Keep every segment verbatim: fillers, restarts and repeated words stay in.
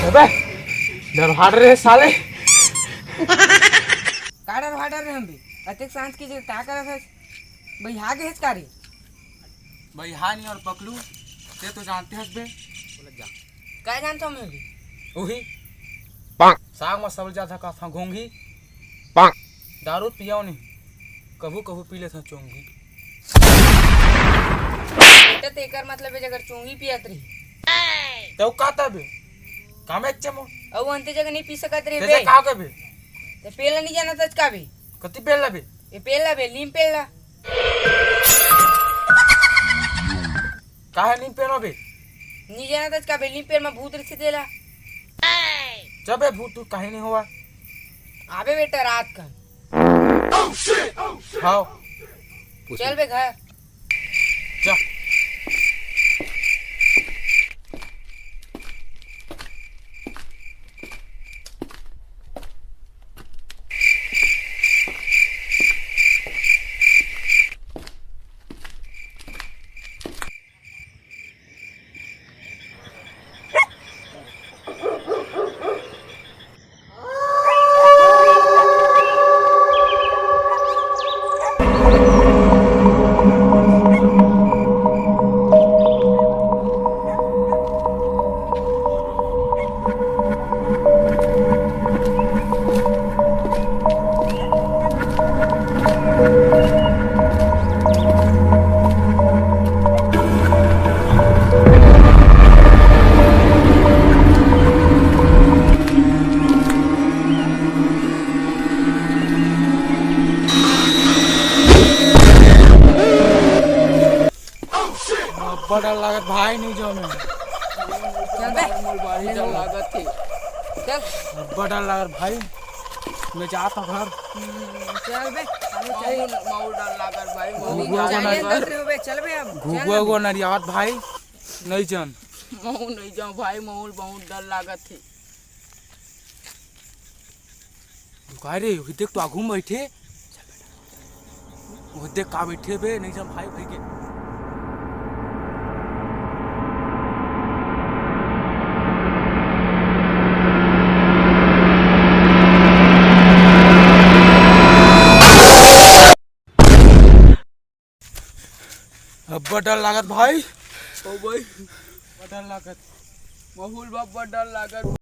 अबे, डर फाड़ रहे साले। का डर फाड़ रहे हम भी? अतेक सांझ के जे का करत हस? बइहा गे हस का रे? बइहा नहीं और पकलू, ते तो जानते हस बे। बोला जा। का जानत हूँ मैं भी? उही। पाक। साग में सबल जात ह का था घोंघी। पाक। दारू पियाओ नहीं, कभू कभू पी लेत ह चोंगी। बेटा, तेकर मतलब है, अगर चोंगी पियत रही। तो का तबे? का में इच्छा मो? अउ अंते जगह नहीं पी सकत रहे तेजा बे। का कबे? ते पेला नहीं जानत हस का बे? कति पेला बे? ये पेला बे, नीम पेला। काहे नीम पेन बे? नहीं जानत हस का बे, नीम पेन में भूत रखी देला। जबे भूत तू कहीं नहीं हुआ। आबे बेटा रात का। हाँ। चल बे घर। जा। अब्बड़ डर लागत भाई, नहीं जाओ मैं। चल बे। मोर बड़ी डर लागत हे। चल। अब्बड़ डर लागत भाई, मैं जात हूँ घर। हम्म, चल बे। अरे चल। माहौल, माहूल डर लागत भाई, माहूल घुघुआ डर लागत। चल बे अब। चल घुघुआ बे। घुघुआ नरियावत भाई, नहीं जान। महू नहीं जाऊँ भाई, महूल बहुत डर लागत हे। रुका रे, ओही देख तो आगू में बैठे। ओही देख का बैठे बे, नहीं जान भाई, भाई के। अब्बड़ डर लागत भाई। ओ भाई। अब्बड़ डर लागत। माहूल बाबा डर लागत।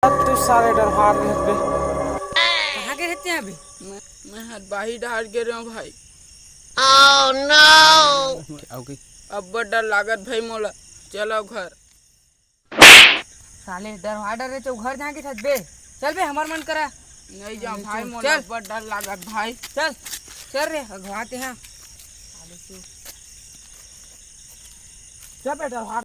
अब तू साले डरवार रहे बे। कहाँ गे रहते हैं अभी? मैं, मैं हर बाही डहर गे रहे हूँ भाई। आओ के। अब्बड़ डर लागत भाई मोला। चलो घर। साले डरवा डर रहे तो घर जाके छत बे। चल बे, हमार मन करा। नहीं जा भाई, मोला चल। अब्बड़ डर लागत भाई। चल, चल रे, अगवाते हैं। साले तू। चल बे, डरवा।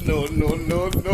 No, no, no, no।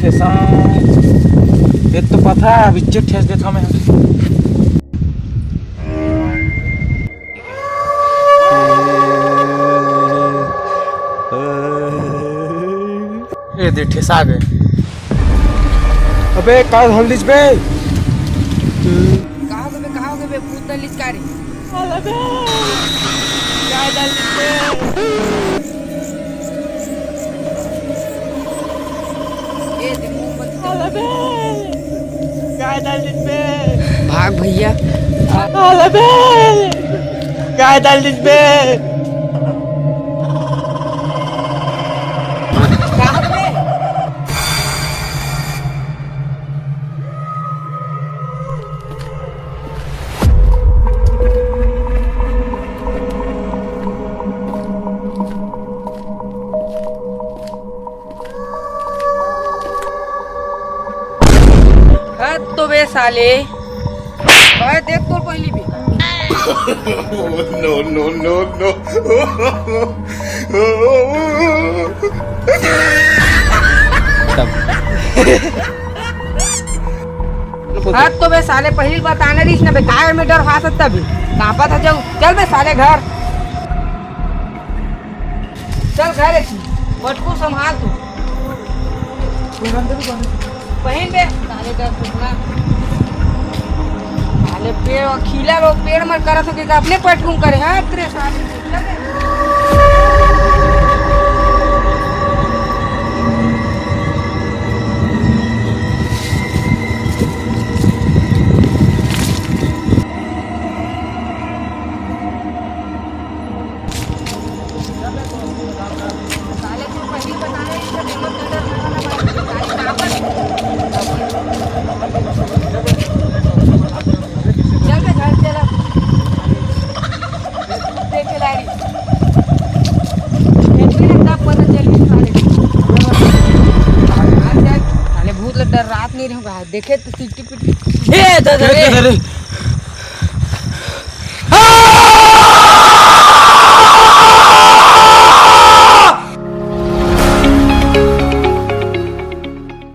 ठेसा। ये तो पता है, बिच्चे ठेस देता मैं। ए दे, ठेसा गए। अबे, का हल्दीस बे? कहाँ हो गए बे, कहाँ हो गए बे? भूत दलिस का रे? अरे बे, का दलिस बे? ए दे, मोमबत्ती। अरे बे, का दलिस बे? भाग भैया। अरे बे, का दलिस बे? हद तो बे साले। भाई देख तो पहली भी। No, no, no, no। हद तो बे साले, पहली बात आने रहीस ना बे, काय में डर खा सकता भी। कांपत है जाऊ। चल बे साले घर। चल घर एती, पटकू संभाल तू। पहन बे, साले डर कुकरा। साले पेड़, खीला लोग पेड़ मर करत हो के अपने पटकू करे, हाँ, तेरे साले। चल बे। साले भूत ल डर रात नहीं रहूंगा, देखे तो सिटी पिटी। ए दादा रे।